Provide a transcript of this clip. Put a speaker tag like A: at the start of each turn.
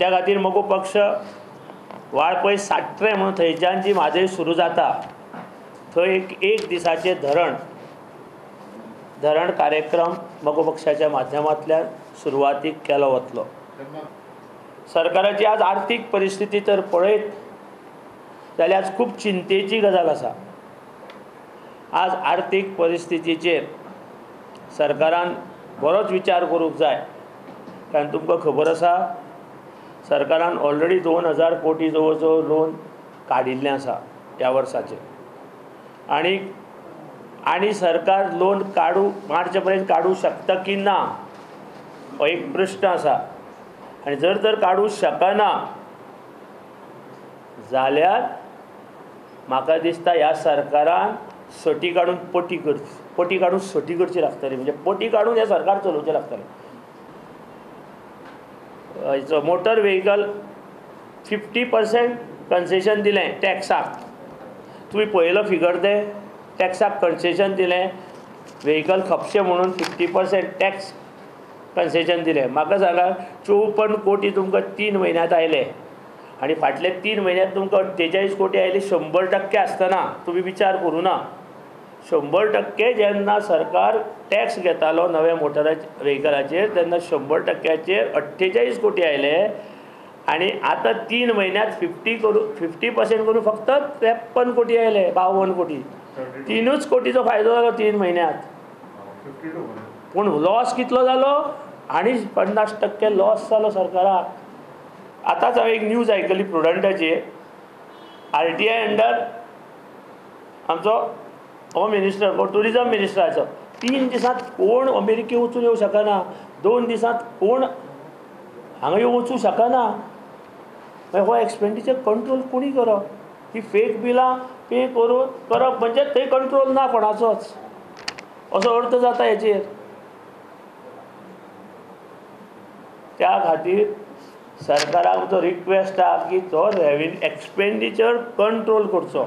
A: त्या खातीर मगो पक्ष वाळपय साट्रें म्हणून थंयच्यान जी म्हादय सुरू जाता थंय एक दिसाचें धरण कार्यक्रम मगो पक्षाच्या माध्यमांतल्यान सुरवातीक केलो वतलो. सरकाराची आज आर्थीक परिस्थिती तर पळयत जाल्यार आज खूब चिंतेची गजाल आसा. आज आर्थीक परिस्थितीचेर सरकारान बरोच विचार करूंक जाय, कारण तुमकां खबर आसा सरकारान ऑलरेडी 2000 कोटी जवळ जवळ लोन काडिल्लें आसा ह्या वर्साचें, आनी आनी सरकार लोन काडू मार्च पर्यंत काडूं शकता की ना हो एक प्रश्न आसा. आनी जर तर काडूं शकना जाल्यार म्हाका दिसता ह्या सरकारान सटी काडून पटी करची, पटी काडून सटी करची लागतली, म्हणजे पटी काडून हें सरकार चलोवचें लागतलें. मोटर व्हेकल 50% कन्सेशन दिलें टॅक्साक, तुमी पळयलो फिगर तें, टॅक्साक कन्सेशन दिलें, व्हेकल खपशें म्हणून 50% टॅक्स कन्सेशन दिलें. म्हाका सांगा 54 कोटी तुमकां 3 म्हयन्यांत आयले आनी फाटले 3 म्हयन्यांत तुमकां 48 कोटी आयले. 100% आसतना तुमी विचार करूं ना, 100% जेन्ना सरकार टॅक्स घेतालो नव्या मोटराचे व्हेकलाचेर तेन्ना 100%चेर 48 कोटी आयले आनी आतां 3 म्हयन्यांत 50% करून फक्त 53 कोटी आयले, 52 कोटी, 3 कोटीचो फायदो जालो 3 म्हयन्यांत. पूण लॉस कितलो जालो? आनी 50% लॉस जालो सरकाराक. आतांच हांवें एक न्यूज आयकली प्रुडंटाची, RTI under आमचो होम मिनिस्टर, टुरिजम मिनिस्टराचो, 3 दिसांत कोण अमेरिके वचून येवं शकना, 2 दिसांत कोण हांगा येवन वचूं शकना. मागीर हो एक्सपेंडिचर कंट्रोल कोणी करप? ही फेक बिलां पे करून करप म्हणजे थंय कंट्रोल ना कोणाचोच, असो अर्थ जाता हेचेर. त्या खातीर सरकाराक तो रिक्वेस्ट आहा की तो रेवेन्यू एक्सपेंडिचर कंट्रोल करचो.